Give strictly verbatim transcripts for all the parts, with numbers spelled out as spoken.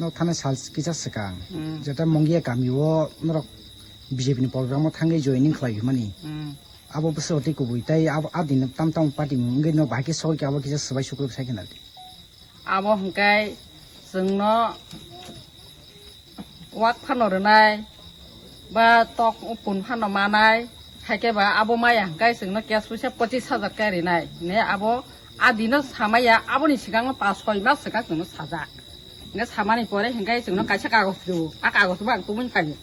Thani sal kisa swkang, hmm, jeta Mongia kami o norok B J P ni program o thangwi joining khlai hwnmani. Hmm. Abo bwswk tei kubui tei abo, a din tam tam party wngwi no bahai khe sogwi khe abo kisa swbai sukruk sai khe nadi. Abo hwnkhe chwngno wak phano rwnai, ba tok pun phano manai, haikhe ba abo maya hwnkhe chwngno cash puisa pochis hajar khe rinai. Ne abo a dino samaya, aboni swkangno pas soi mas swkang chwngno sajak. Hwnkhe samani pore hwnkhe chwngno kaisa kagoj rwo. A kagoj bo ang tubui phaio.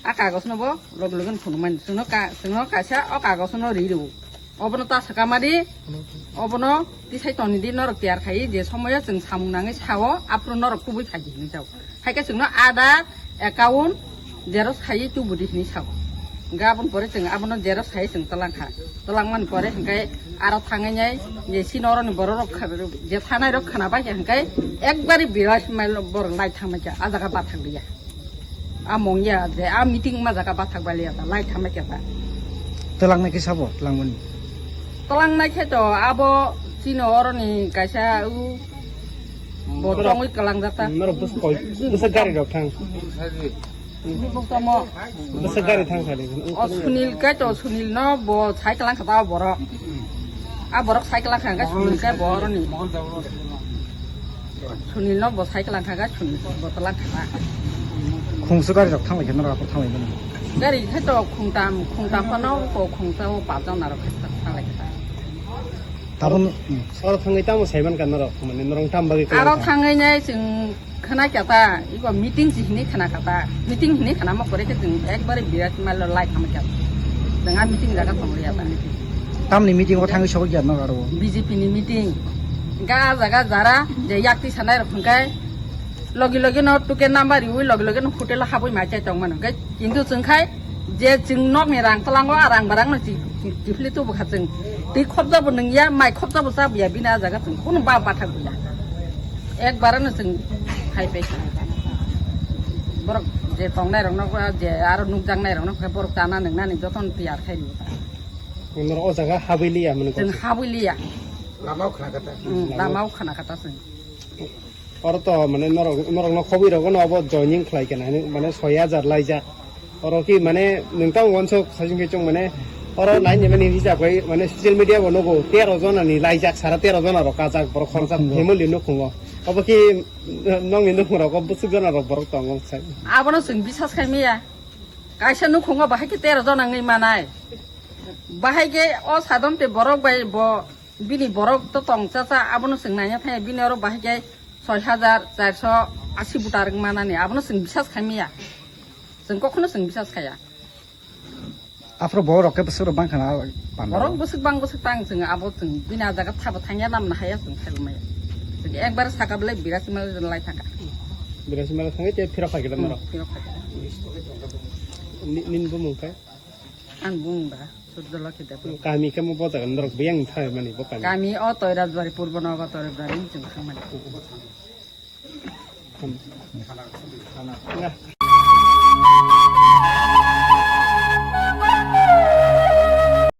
A kagoj no bo loge loge phunukmani. Chwngno ka-, chwngno kaisa o kagoj no ri rwo. Obono ta swkama di, obono tisai toni di norok tiyar khai je somoyo chwng samung nangwi sao, aphuru norok tubui phaidi hinwi jao. Haikhe chwngno Aadhaar, account, xerox khaiwi tubu di hinwi sao. Hwnkhe aboni pore chwng abono xerox khaiwi chwng twlang kha. Twlangmani pore hwnkhe aro thangwi nai je chini oroni borok rok kha-, je thanai rok khna bai khe hwnkhe ekbari birai mail borok lai thangbai kha, a jaga bathang liya. A Mongia je a meeting ma jaga bathang bai liya ta, lai thangbai khe ta. Twlangnai khe sabo, twlangmani? Twlangnai khe to abo chini oroni kaisa u bo tongwi kwlangjak ta. Norok bwswk koi, bwswk gari rok thang. Bwswk gari thang sadi. O Sunil kai to, Sunil no bo cycle ang kha ta borok. A borok cycle ang kha, Sunil kai bo oroni. Sunil no bo cycle ang kha, Sunil bo tolang kha. Khungsu gari rok thang lai khe norok aphuru thang lai mano. Gari khai to khungtam, khungtam phano ko khungsa o pajon narok khai thang lai kha. Tabun oro thangwi tamo saiman ka norok, mane norok tam bagwi kwlai kha. Aro thangwi nai chwng khna kya ta, iko meeting si hinwi khna kha ta. Meeting hinwi khna ma kore khe chwng ekbare birat mal lai khama kya. Chwng a meeting jaga thang liya ta. Tamni meeting o thangwi sogwi kya norok aro? B J P ni meeting. Ga jaga jara je yakti sanai rok hwnkhe logi logi no tuke number riwi logi logi no hotel o habwi mai chai tong mano. Hwnkhe kintu chwng khai je chwng nokni rang twlango, a rang barang no chi-, chi-, chifli tubu kha chwng. Twi khopjabo nungya, mai khopjabo chabuya, bini a jaga chwng kunu ba bathak buya. Ekbare no chwng khai pai kha. Borok je tongnai rok no, je aro nukjaknai rok no khe borok chana nungnani jotono tiyar khai rw kha. Norok o jaga habwi liya mani kok. Chwng habwi liya. Lama o khna kha ta. Hmm, lama o khna kha ta chwng. Oro to mane norok, norokno khobwi rokno obo joining khlai kena hinwi mane soi hajar laijak. Oro ki mane nwng tamo uansuk saichung khe chwng mane oro nai ni mani hisab khai mane social media bo nugo tero jona ni laijak, sara tero jona rok kajak borok khoroksa family nukhungo. Obo ki nokni nukhung rogo bwswk jona rok borok tongo sai. Abono chwng bisas khai maya. Kaisa nukhungo bahai khe tero jona wngwi manai. Bahai khe o sadon te borok bai bo Bini borok to tong cha cha, abono chwng naina thangya, bini oro bahai khe soi hajar charso asi buta rwk manani, abono chwng bisas khai maya. Chwng kokhono chwng bisas khaya. Aphuru borok rok khe bwswk rok bang khana panda. Borok bwswk bang bwswk tang chwng abo chwng bini a jaga thabo thangya namna haya chwng khai maya. Chwng ekbar saka belai birasi mal lai thangkha. Birasi mal thangwi tei phirok khai khe norok. Phirok khai khe. Ni, nini bumung khe? Ang bumung ba. Surjolokhi Debbarma. Kami khe mo bo jaga norok biyang thai mani bo kami. Kami o Toirajbari, Purbo Nogo Toirajbari ni chwng thangmani. Hmm. Nga,